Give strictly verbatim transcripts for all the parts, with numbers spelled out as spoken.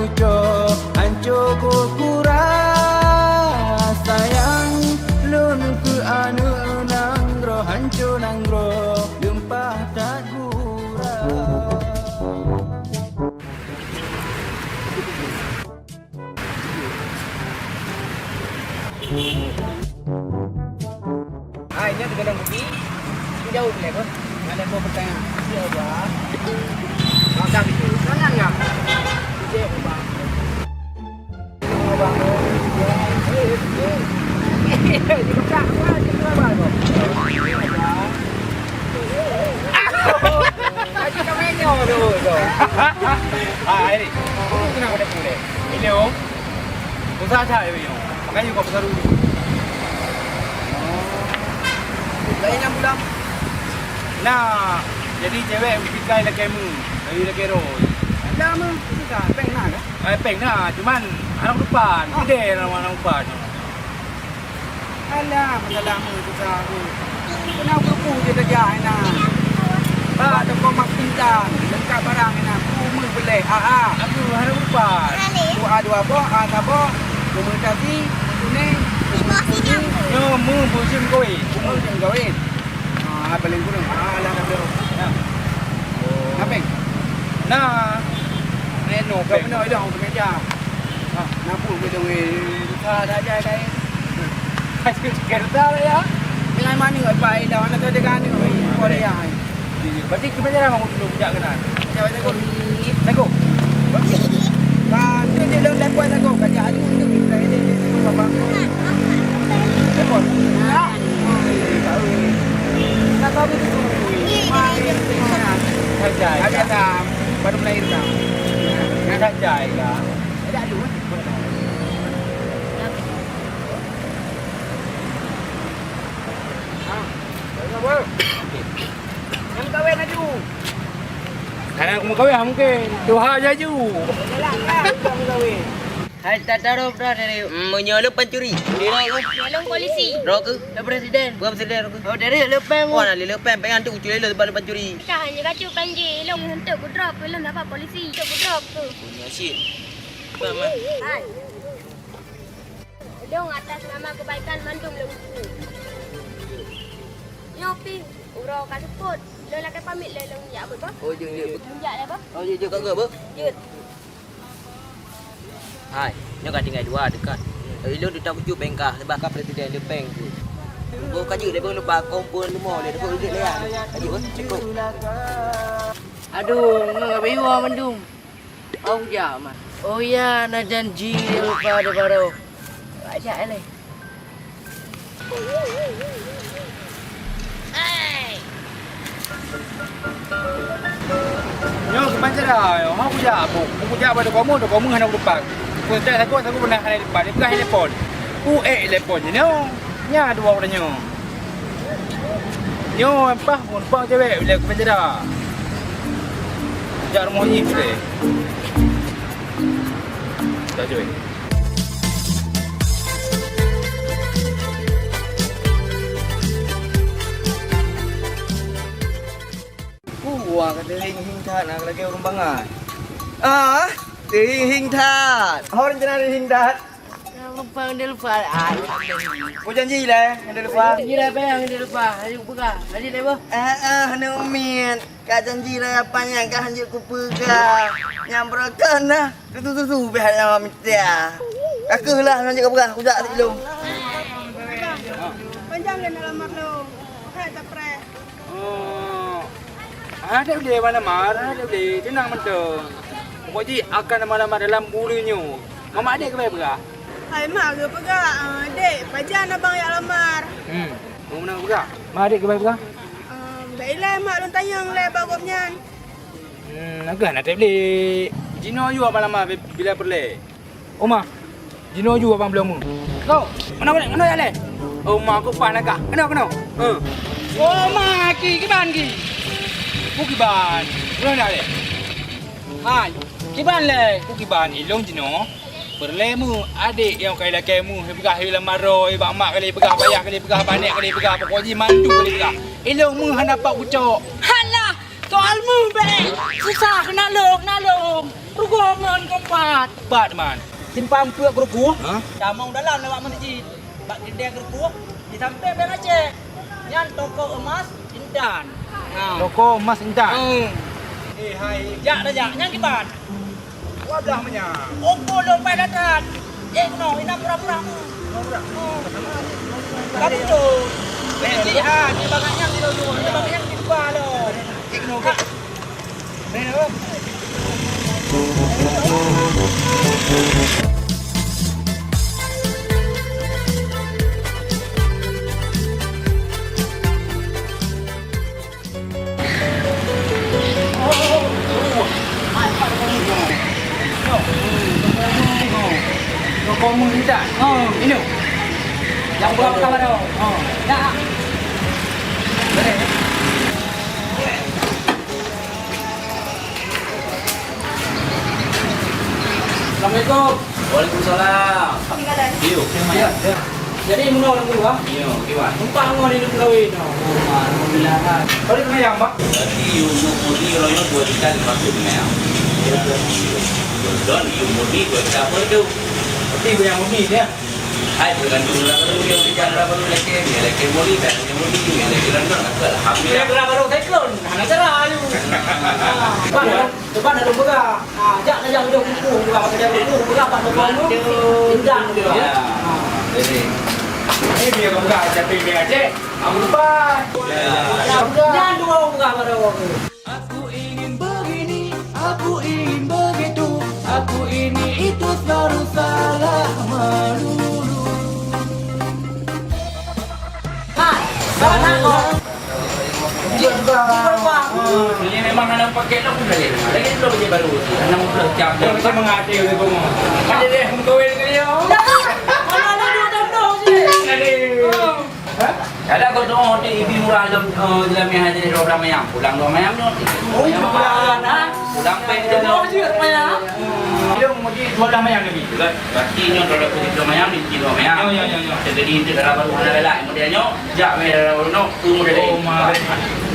Ucok hanco kukura, sayang lôn keu aneuk nanggroe, hanco nanggroe lumpah that gura. Hai, nyoe teugadang kupi. Jauh lé, Bang. Ada mau bertanya. Iya, Bang. Makan itu. Mana ya? Iya, Bang. Iya, Bang. Iya, iya. Iya, Bang. Iya, Bang. Lagi kami nyoe tu, tu. Ah, ini. Ini kenapa dia boleh? Ini, Om. Susah aja ini, Om. Makanya kau besar dulu. Oh. Lain yang pulang. Nah, jadi cewek mesti kai lagi mu. Dari lagi roh. Ada mu, susah. Peng nak ke? Eh, peng nak. Cuman, anak depan. Ah. Gede anak depan. Alah, masalah mu tu, Sa, tu. Kena buku je saja, Aina. Ba toko Mak Bintang, lengkap barang, Aina. Buku mu boleh, A A. Aku harap lupa. Tu A dua boh, A saboh, komunikasi, kuning, komunikasi. Nyo mu bosim kawin. Bosim kawin. Ah, paling kurang. Ah, alah, dah tahu. Ya. Oh. Ngapeng? Nah. Neno, Kau peng. Pernah hilang ke meja? Ah. Kenapa kau dong, eh, susah dah ajar dah, eh? Kereta lah, ya. Dengan mana, eh, Pak, eh, dah mana tu dia kan, eh, Korea, eh. Berarti ke meja dah, Mak, dulu, sejak kenal? Sejak Mak, Mak. Assalamualaikum. Kan, tu dia dah dapat aku, kajak aju, tu kita ini, dia tu, abang. Telepon. Tak. Tak tahu tu. Sajai. Ada tak? Baru melahirkan. Sajai kah? Ada aju, eh? Ha. Kenapa? Nyang kawin aju. Hana aku meukawen mungken. Tuha jaju. Galak kan, bukan meukawen. Hai, tak taruh dah dari. Hmm, meunyoe lôn pancuri. Lôn polisi. Droe keuh? Lôn presiden. Bukan presiden droe keuh? Oh, dari lôn peng. Wah, nak lôn peng, peng tu kucuri lôn sebab lôn pancuri. Kah hanya kacu panji, lôn untuk kudrop, lôn dapat polisi. Untuk kudrop tu. Punya shit. Mama. Hai. Dong atas nama kebaikan mandum lôn. Nyoe pih, uroe ka seupôt. Lôn lakèe pamit lé lôn jak beuet, Bah. Oh, jeuet, jeuet. Lôn jak lé, Bah. Oh, jeuet, jeuet, ka gèt, Bah. Jeuet. Hai, nyoe ka tinggai dua dekat. Ilôn teutap kucok bengkah, sebab ka presiden lôn peng tu. Engko ka jeuet lé, Bah, lupa kompon leumo lé, engko jeuet lé, ya. Ka jeuet, Bah. Assalamualaikum. Aduh, nyoe ka beuiwa mandum. Oh, jak, Mak. Oh, ya, na janji, ya, lupa ada baru. Ajak, lé. Nyoe keumancara, nyoe. Ha, kujak, Bu. Kujak bak dokomu, dokomu hana kudepan. Kucak sagoe, sagoe pernah hana depan. Dia peugah telepon. Ku ék telepon je nyoe. Nya dua ureueng nyoe. Nyoe pah, mun pah cewek, bila keumancara. Jak rumoh jih, boleh. Jak cewek. Wah, ka teuhing-hing that, nak lagèe ureueng bangai. Ah, teuhing-hing that. Ho rencana teuhing that? Lupa, dia lupa. Ah, ku janji lah, dia lupa. Janji lah, apa yang dia lupa? Ayo, buka. Adik dia, bah. Ah, ah, hana umiet. Ka janji lah, apa yang ka hanjeuet kupeugah. Nyang beureukan dah. Susu-susu beh hana mita. Ka keuh lah, hanjeuet kupeugah. Kujak sigoe. Panjang keunan lamar lôn. Hai, tak preh. Oh, hana teuh lé, mana mar, hana teuh lé, teunang mantong. Pokok jih akan lama-lama dalam buleuen nyoe. Mamak adék keubai peugah? Hai mak, geupeugah, eh, dek, pajan abang jak lamar. Hmm, mau meunan peugah? Mak adék keubai peugah? Eh, bèk ilèe mak, lôn tanyong lé bak gobnyan. Hmm, na keuh hana teuh lé. Jinoe yue abang lamar bila peureulèe. Oma, jinoe ju abang bloe mu. Ko, keunoe, keunoe, keunoe jak lé. Oma, ku paih na kah. Keunoe, keunoe. Heh. Oma, ki, kiban ki. Ku kiban. Keunoe jak lé. Hai, kiban lé. Ku kiban, ilôn jinoe. Peureulèe mu, adék nyang kai lakèe mu, peugah i lamar droe, i bak mak kali peugah, bak ayah kali peugah, bak nèk kali peugah, pokok jih mandum kali peugah. Ilôn mu hana pat kucok. Halah! Soal mu bèk! Susah keunan lôn, keunan lôn! Rugoe ngon keumpat. Bat man. Simpang Peuet Keuruku. Hah? Tamong dalam lewat meuseujid. Bak keudè keuruku, di sampéng Bank Aceh. Nyan toko emas Intan. Ha. Toko emas Intan. Hmm. Eh, hai. Jak dah jak. Nyan kiban. Wadah menya. Opo lom pai datang. Eh, no, ina pura-pura. Pura-pura. Kamu tu. Jadi, ha, di bangat nyang di lojong, di bangat nyang di luar lo. Cik no. Assalamualaikum. Waalaikumsalam. Iyo. Ya, ya. Jadi, meunoe Teungku, ah? Iyo, kiban. Numpang ngon di lôn kawin, oh. Alhamdulillah, kan. Kali kena yang, Pak? Berarti you murni kalau nyoe dua juta lima ratus kena yang. Ya. Dan you murni dua juta apa itu? Berarti yang murni dia. Hai, tergantung lah kalau dia berikan lah baru lagi, dia lagi murni, dan dia murni, dia lagi rendang, alhamdulillah. Dia berapa baru teklon? Hana cara ayu. Ah. Bang, Coba nak peugah. Ha, jak saja ujoe kuku, peugah bak saja kuku, peugah bak toko tu. Indah peugah. Ya. Ha. Jadi, ini dia peugah, tapi dia Aceh. Aku lupa. Ya. Ya, peugah. Nyan dua peugah pada orang tu. Aku ingin begini, aku ingin begitu, aku ini itu selalu salah melulu. Hai, salah kau. Ini memang hana pakai lah pun lagi. Lagi tu lagi baru. Hana pun jam. Dia macam mengaji oleh kamu. Ada deh, mengkawin ke dia. Mana ada dua contoh je. Ada. Hah? Ada kau tu, oh, di ibi murah jam, oh, jam yang ada dua belas mayang. Pulang dua mayang tu. Oh, itu pulang, ha? Pulang pe itu. Contoh je, mayang. Dia mungkin dua belas mayang lagi. Berarti nyoe kalau pergi dua mayang, ni dua mayang. Ya, ya, ya, ya. Jadi, itu darah baru hana rela. Kemudian nyoe, Jak meh dara uroe nyoe, tu model laén. Oh, ma.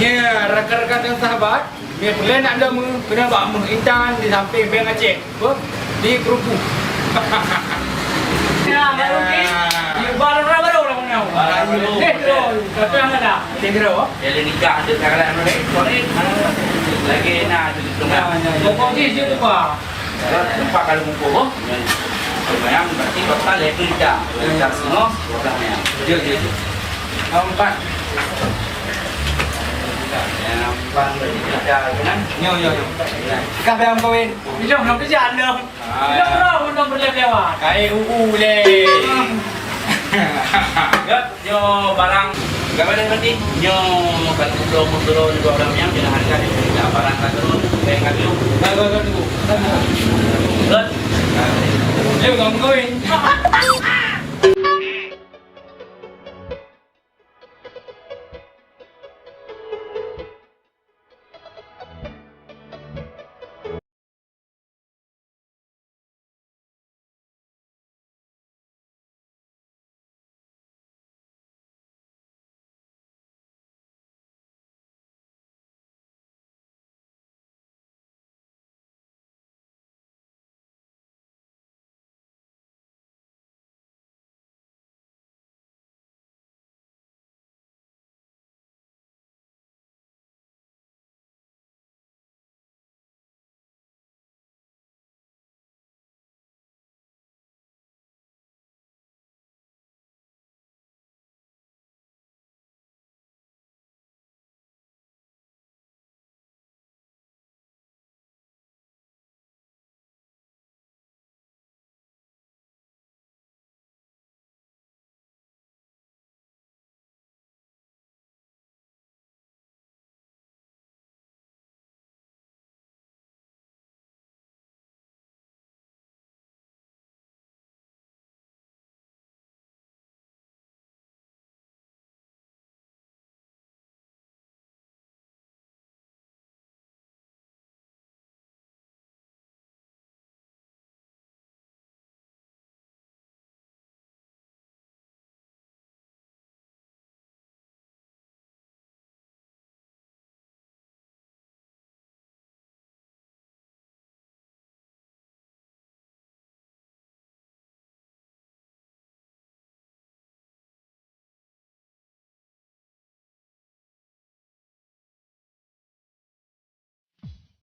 Nya, rakan-rakan dan sahabat, meh peureulèe nak dong meuh, keuneuk bak meuh Intan di sampéng Bank Aceh. Apa? Di Keuruku. Ya, baru ni. Ya. Ya, baru, baru, baru, baru. Baru, baru. Deh, terus. Tapi yang ada. Deh, terus. Ya, dia nikah, dia tak ada anak lagi. Sorry. Lagi nak, dia tu. Ya, ya, ya. Pokok dia, dia tu, Pak. Kalau tempat kalau muka, oh. Lumayan, berarti total lima juta. Lima juta setengah, dua belas mayang. Ya, ya, ya. Empat. Yang empat, lima juta, kan? Yo, yo, yo. Kah bayar kawin? Belum, belum kerja, belum. Ah. Belum, belum, belum kerja lewat. Kain U U le. Good. Nyoe barang, gambar dah mati. Nyoe kalau udah umur turun dua belas yang, jangan harga dia. Nah, barang tak turun, saya kata. Bagus, bagus, bagus. Good. Ayo, kamu kawin.